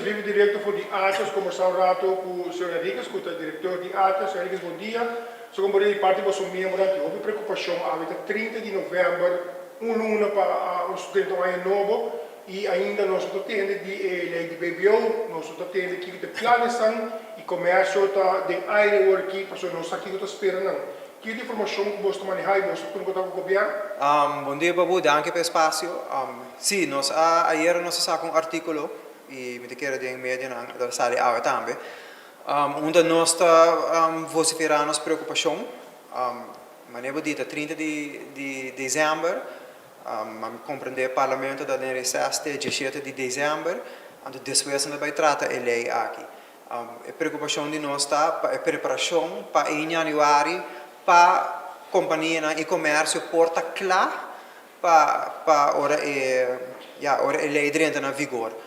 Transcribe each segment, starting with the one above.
vivo directo for di ATA, nos conversa un rato cu señor Henriquez, cu ta director di ATA. Señor Henriquez, bon dia. So como di parti boso miembronan tin hopi preocupacion. Awe ta 30 di november, un luna pa nos drenta un aña nobo y ainda nos no ta tende di e ley di BBO, nos no ta tende kico ta e planesnan y comercio ta den aire awor aki pasobra nos sa kico ta spera nan. Kico ta informacion cu boso ta maneha y boso ta tuma contacto cu gobierno? Bon dia Babu, danki pa e espacio. Sí, nos a ayera nos a saca un articulo y mi ta kere den medianan e ta sali awe tambe, unda nos ta vocifera nos preocupacion. Manera bo di ta 30 di december, ma mi comprende Parlamento ta den reces te 17 di december, anto despues nan ta bay trata e ley aki. E preocupacion di nos ta pa e preparacion pa e januari pa companianan y comercio por ta cla pa pa ora e ya ora e ley drenta na vigor.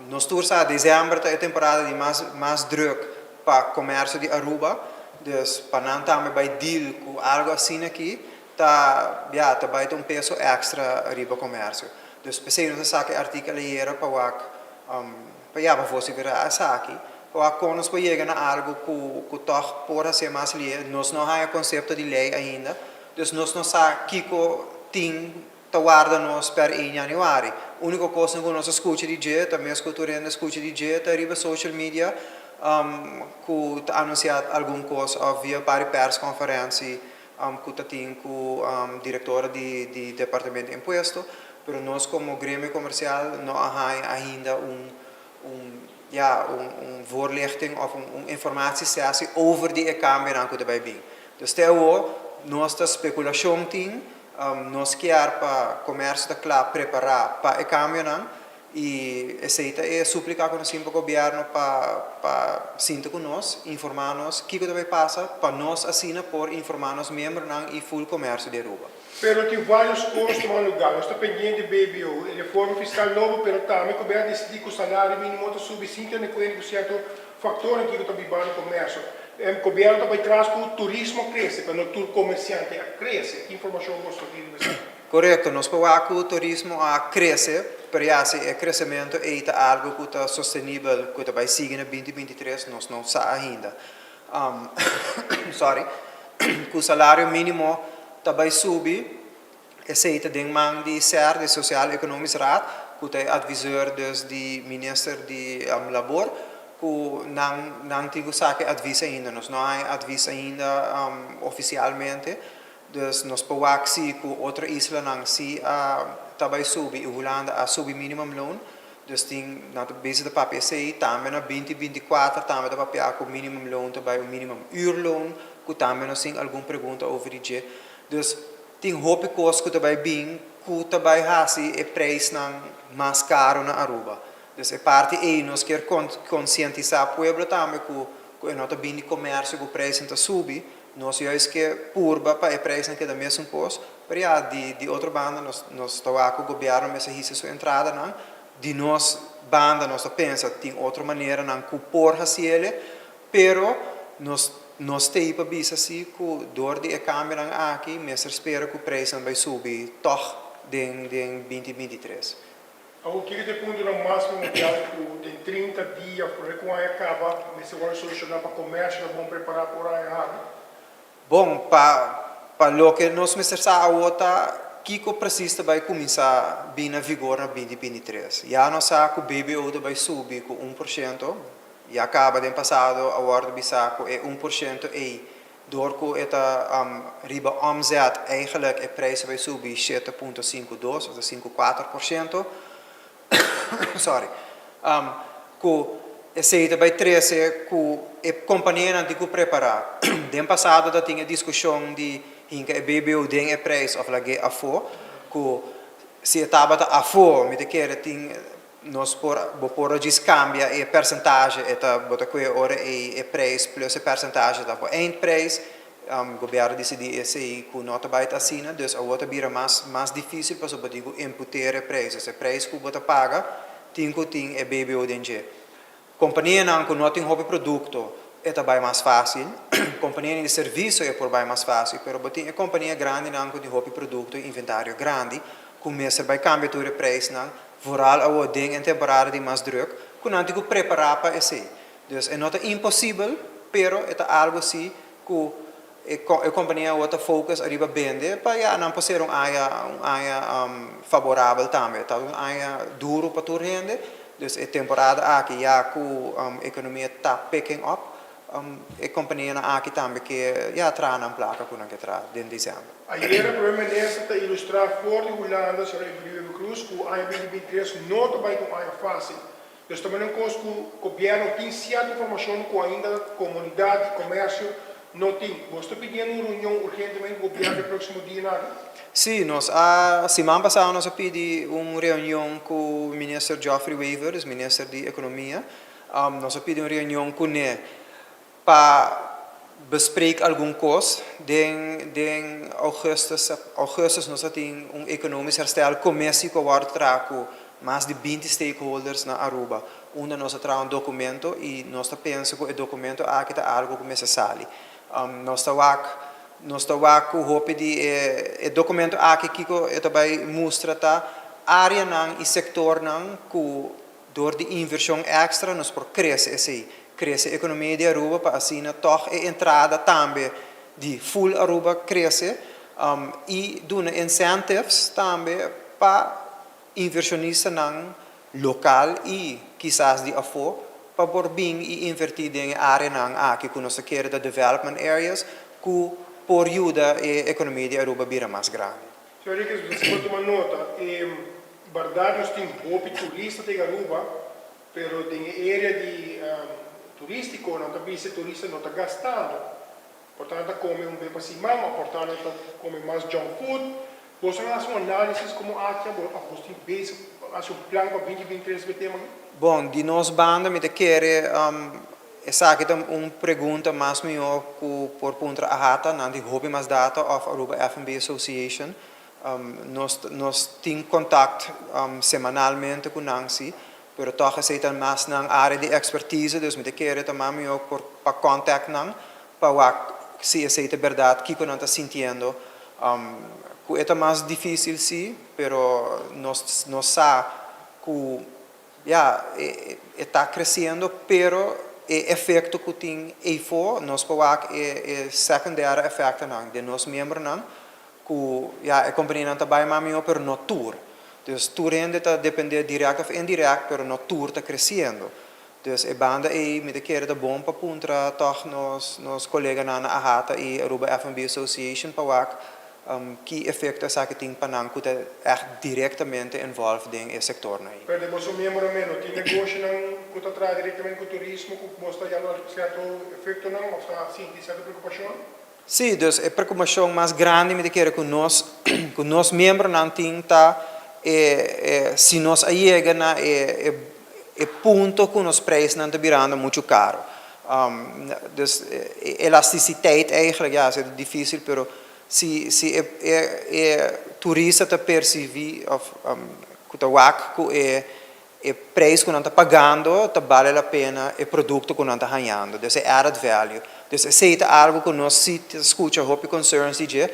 Nos tur sa december ta e temporada di mas mas druk pa comercio di Aruba, dus pa nan tambe bay deal cu algo asina aki ta ya ta bay ta un peso extra riba comercio. Dus p'esey nos a saca e artikel ayera pa wak Pa yaba vociferá esaki, pa kon nos por yega na algu ku ku tòg por hasié mas lihe. Nos no haña konsepto di lei ainda, dus nos no sa kiko tin ta warda nos per 1 yanüari. Úniko kosnan ku nos a skucha di dje, ta mes ku tur hende a skucha di dje, ta riba social media ku ta anunsiá algun kos òf via par di pèrskonferensi ku ta tin ku direktora di di Departamento di Impuesto, pero nos komo gremio komersial no a haña ainda un un ya un un voorlichting òf un un informatiesessie over di e kambionan ku ta bai bin. Dus te awor nos ta spekulashon tin, nos kier pa komersio ta kla prepará pa e kambionan I esei ta e súplika ku nos tin pa gobièrnu pa pa sinta ku nos, informá nos kiko ta bai pasa pa nos asina por informá nos miembronan i ful komersio di Aruba. Pero tin vários kos tuma lugá. Nos ta pendiente BBO, e reforma fiskal nobo, pero tambe gobièrnu a disidí ku salario mínimo ta subi sin tene kuenta ku sierto faktornan kiko ta biba na komersio. Gobièrnu ta bai tras ku turismo a krese, pero no tur komersiante a krese. Ki informashon boso tin riba esaki? Korekto, nos por wak ku turismo a krese, pero ya si e kresementu ei ta algu ku ta sostenibel, ku ta bai sigui na 2023, nos no sa ainda. Sorry. Ku salario mínimo ta bai subi, esei ta den man di SER, di Sociaal Economisch Raad, ku ta e adviseur dus di minister di Labor, ku nan nan tin ku saka e advis ainda. Nos no haña advis ainda ofisialmente. Dus nos por wak si ku otro islanan si a ta bai subi i Hulanda a subi minimumloon. Dus tin nan ta bezig ta papia esei. Tambe na 2024 tambe ta papia ku minimumloon ta bai un minimum uurloon ku tambe nos tin algun pregunta over di dje. Dus tin hopi kos ku ta bai bin ku ta bai hasi e preisnan mas karu na Aruba. Dus e parti ei nos kier konsientisá pueblo tambe ku ku e no ta bin di komersio ku preisnan ta subi. Nos juist ke purba pa e prijsnan keda mesun kos, pero ya, di di otro banda nos nos ta wak ku gobièrnu mester hisa su entradanan. Di nos banda nos ta pensa tin otro maneranan ku por hasiele, pero nos nos t'ei pa bisa si ku dor di e kambionan aki mester spera ku prijsnan bai subi tòg den den 2023. Awor kiko ta e puntonan mas primordial ku den 30 dia promé ku aña kaba mester wòrdu solushoná pa komersio ta bon prepará pa ora aña habri? Bon, pa pa loke nos mester sa awor ta kiko presis ta bai kuminsá bin na vigor na 2023. Ya nos sa ku BBO ta bai subi ku 1%, ya kaba den pasado a wòrdu bisá ku e 1% ei Door ku e ta riba omzet eigenlijk e prijs ta bai subi 7.52 of 54%, sorry, ku esei ta bai trese ku e kompanianan tin ku prepará. Den pasado ta tin e diskushon di hinka e BBO den e prijs of lag'é afó, ku si e tabata afó mi ta kere tin Nos por, bo por a djis cambia e percentage, e ta, bo ta cue ora ey e prijs plus e percentage ta bo eindprijs. Gobierno dicidi esey cu no ta bay ta asina, dus awor ta bira mas, mas dificil pasobra bo tin cu imputera e prijs. Dus e prijs cu bo ta paga tin cu tin e BBO den dje. Companianan cu no tin hopi producto e ta bay mas facil, companianan di servicio e por bay mas facil, pero bo tin e compania grandinan cu tin hopi producto y inventario grandi cu mester bay cambia tur e prijsnan. Vooral awor den e temporada di mas druk, ku nan tin ku prepará pa esei. Dus e no ta imposibel, pero e ta algu si ku e e kompania awor ta focus ariba bende pa ya nan por ser un aña un aña faborabel tambe. Ta un aña duru pa tur hende, dus e temporada aki ya ku ekonomia ta picking up, e kompanianan aki tambe ke ya traha nan plaka ku nan ke traha den desèmber. Ayera Prome Minister ta ilustrá for di Hulanda, señor Evelyn Wever-Croes, ku aña 2023 no ta bai ta un aña fásil. Dus ta menen kos ku gobièrnu tin sierto informashon ku ainda komunidat i komersio no tin. Bos ta pidiendo un reunion urgentemente ku gobièrnu e próksimo dianan aki? Sí, nos a siman pasado nos a pidi un reunion ku Minister Geoffrey Wever, dus Minister di Ekonomia. Nos a pidi un reunion kuné pa bespreek algun kos. Den den augustus augustus nos a tin un Economisch Herstel Commissie ku a wòrdu traha ku mas di 20 stakeholders na Aruba, unda nos a traha un documento y nos ta pensa cu e documento aki ta algo cu mester sali. Nos ta wak, nos ta wak cu hopi di e e documento aki kico e ta bay mustra ta areanan y sectornan cu door di inversion extra nos por crece esey, crece economia di Aruba pa asina toch e entrada tambe di full Aruba crece y duna incentives tambe pa inversionistanan lokal i kisas di afó pa por bin i invertí den e áreanan aki ku nos ta kere ta development areas ku por yuda e ekonomia di Aruba bira mas grandi. Señor Henriquez, bo ta sigur tuma nota, e bèrdat nos tin hopi turista ta yega Aruba, pero den e area di turístiko nan ta bisa e turista no ta gastando. Por ta nan ta kome un be pa siman òf por ta nan ta kome mas junk food. Boso a hasi un análisis komo aki of boso tin bezig pa hasi un plan pa binti 23 riba e tema aki? Bon, di nos banda mi ta kere esaki ta un pregunta mas mihó ku por puntra AHATA, nan tin hopi mas data òf Aruba F&B Association. Nos nos tin kontakt semanalmente ku nan si, pero tòg esei ta mas nan área di ekspertise, dus mi ta kere ta mas mihó por pa kòntakt nan pa wak si esei ta bèrdat, kiko nan ta sintiendo. Ku e ta mas difísil sí, pero nos nos sa ku ya e e ta kresiendo, pero e efekto ku tin eifó nos por wak e e secundaire efektonan den nos miembronan ku ya e kompanianan ta bai mas mihó pero no tur. Dus tur hende ta dependé dirèkt òf indirèkt pero no tur ta kresiendo. Dus e banda ei mi ta kere ta bon pa puntra tòg nos nos koleganan na AHATA i Aruba F&B Association pa wak ki efekto esaki tin pa nan ku ta ègt direktamente involved den e sektornan ei. Pero den boso miembronan no tin negoshonan ku ta traha direktamente ku turismo ku bos ta yama sierto efektonan òf ta sinti sierto preokupashon? Sí, dus e preokupashon mas grandi mi ta kere ku nos ku nos miembronan tin ta e e si nos a yega na e e E punto ku nos prijsnan ta birando muchu karu. Dus e elastisiteit eigenlijk, ja, esei ta difísil, pero si si e e e turista ta persibí òf ku ta wak ku e e prijs ku nan ta pagando ta bale la pena e produkto ku nan ta hañando, dus e added value. Dus esei ta algu ku nos si ta skucha hopi concerns di dje,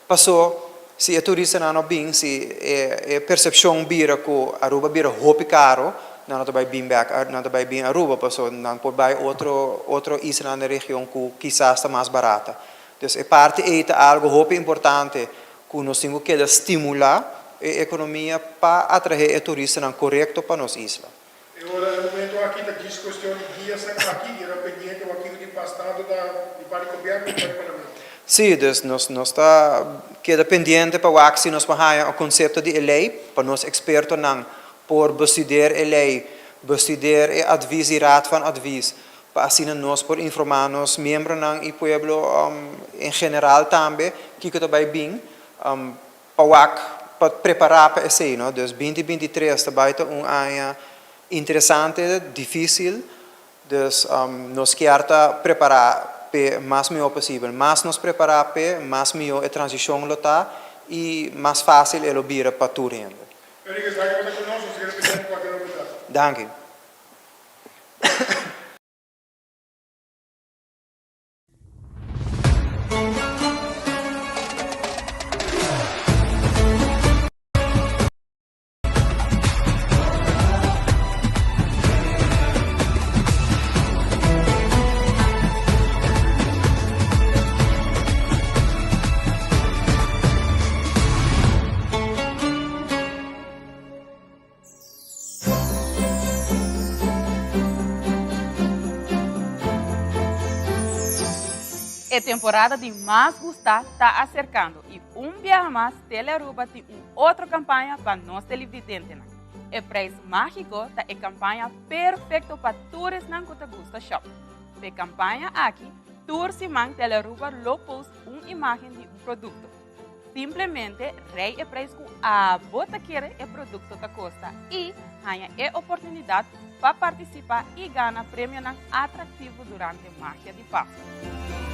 Paso si e turistanan no bin, si e e persepshon bira ku Aruba bira hopi karo, nan no ta bai bin bek, nan ta bai bin Aruba paso nan por bai otro otro islanan den region ku kisas ta mas barata. Dus e parti ei ta algu hopi importante ku nos tin ku keda stimulá e ekonomia pa atrahe e turistanan korekto pa nos isla. E ora e momento aki ta djis cuestion di diasnan aki y era pendiente wak kico tin pas tanto ta di parti gobierno como parti parlamento. Sí, dus nos nos ta keda pendiente pa wak si nos por haña un concepto di e ley pa nos expertonan por bestudeer e ley, bestudeer e advies di Raad van Advies pa asina nos por informa nos miembronan y pueblo en general tambe kico ta bay bin. Pa wak, pa prepará pa esei, no. Dus binti 23 ta bai ta un aña interesante, difísil, dus nos kier ta prepará p'e mas mihó posibel. Mas nos prepará p'e, mas mihó e transishon lo ta i mas fásil e lo bira pa tur hende. Enriquez, danki pa ta ku nos. Nos ta kere pendiente kualke novedat. Danki. E temporada di mas gusta ta acercando y un biaha mas Telearuba tin un otro campaña pa nos televidente. E Prijs Magico ta e campaña perfecto pa tur esnan cu ta gusta shop. E campaña aki, tur siman Telearuba lo post un imagen di un producto. Simplemente rei e prijs cu abo ta kere e producto ta costa y gana e oportunidad pa participa y gana premio atractivo durante Magia di Pasco.